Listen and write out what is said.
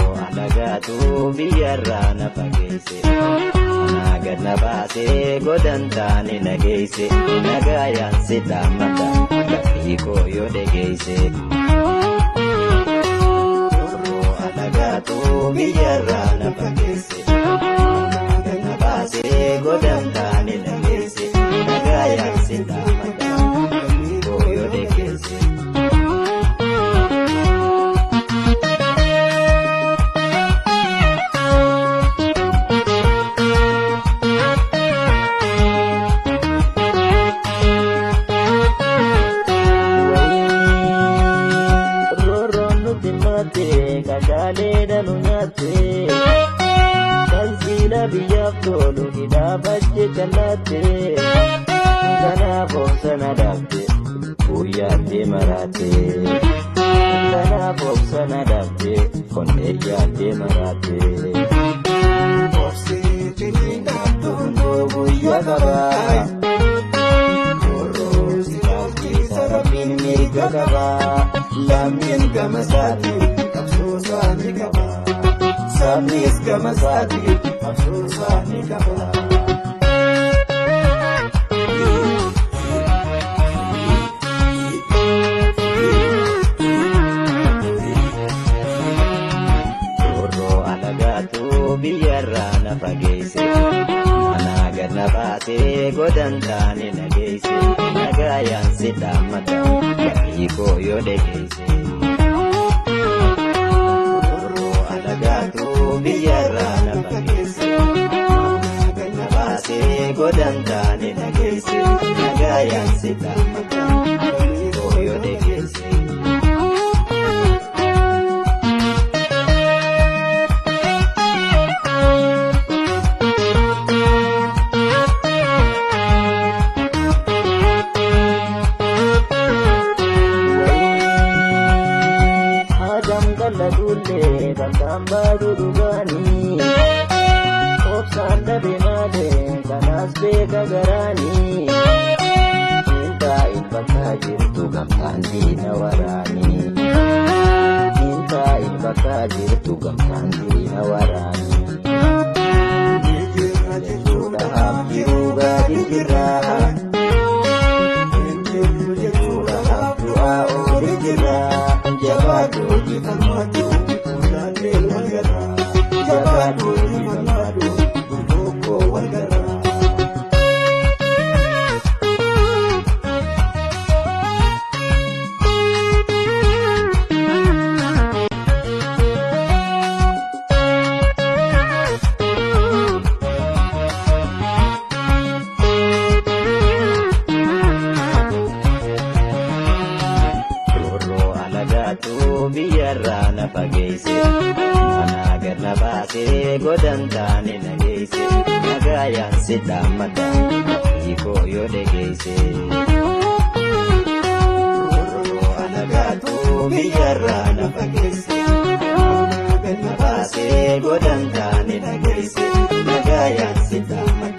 Roorroo alagaatu biyyarraa na fageesse. Anaa gad na baasee godantaani na geesse. Nagaayaan si dhaammata laphii koo yoo dhageesse. Roorroo alagaatu biyyarraa na fageesse. Anaa gad na baasee godantaani na geesse. Nagaayaan si dhaammata laphii koo yoo dhageesse. Roorroon nuti maatte kagaaleedha nu nyaatte kan siila biyyaaf tolu hidhaafache kallaatte kanaaf obsana dhabde guyyaattee maraatte kanaaf obsana dhabde onnee yaaddee maraatte. Obsiitiin dhaabduun Guyyaa qabaa. Roorroo si laalchisa Rabbiin mirga qabaa. Lammiin gama isaatiin qabsoo isaanii qaba. Sabnis gama isaatiin qabsoo isaanii qaba. Roorroo alagaatu biyyarraa na fageesse. Anaa gad na baasee godantaani na geesse. Nagaayaan si dhaammata laphii koo yoo dhageesse. Roorroo alagaatu biyyarraa na fageesse. Anaa gad na baasee godantaani na geesse. Nagaayaan si dhaammata laphii koo yoo dhageesse. Hagam qallatullee bakkaan baatu dhugaanii obsaan dhabe malee kanaas beeka garaanii hin taa'in bakka jirtu gamtaan diina waraanii. Hin taa'in bakka jirtu gamtaan diina waraanii. Jijjiirra Jechuudhaaf jiruu gadi jirra. Hin jirru jechuudhaaf Du'aa ooli jirra. Jabaadhu hojii falmaadhu hundaaleen wal garra. Jabaadhu hojii falmaadhu gurguddoo wal garra. Roorroo alagaatu biyyarraa na fageesse. Anaa gad na baasee godantaani na geesse. Nagaayaan si dhaammata laphii koo yoo dhageesse. Roorroo alagaatu biyyarraa na fageesse. Anaa gad na baasee godantaani na geesse. Nagaayaan si dhaammata.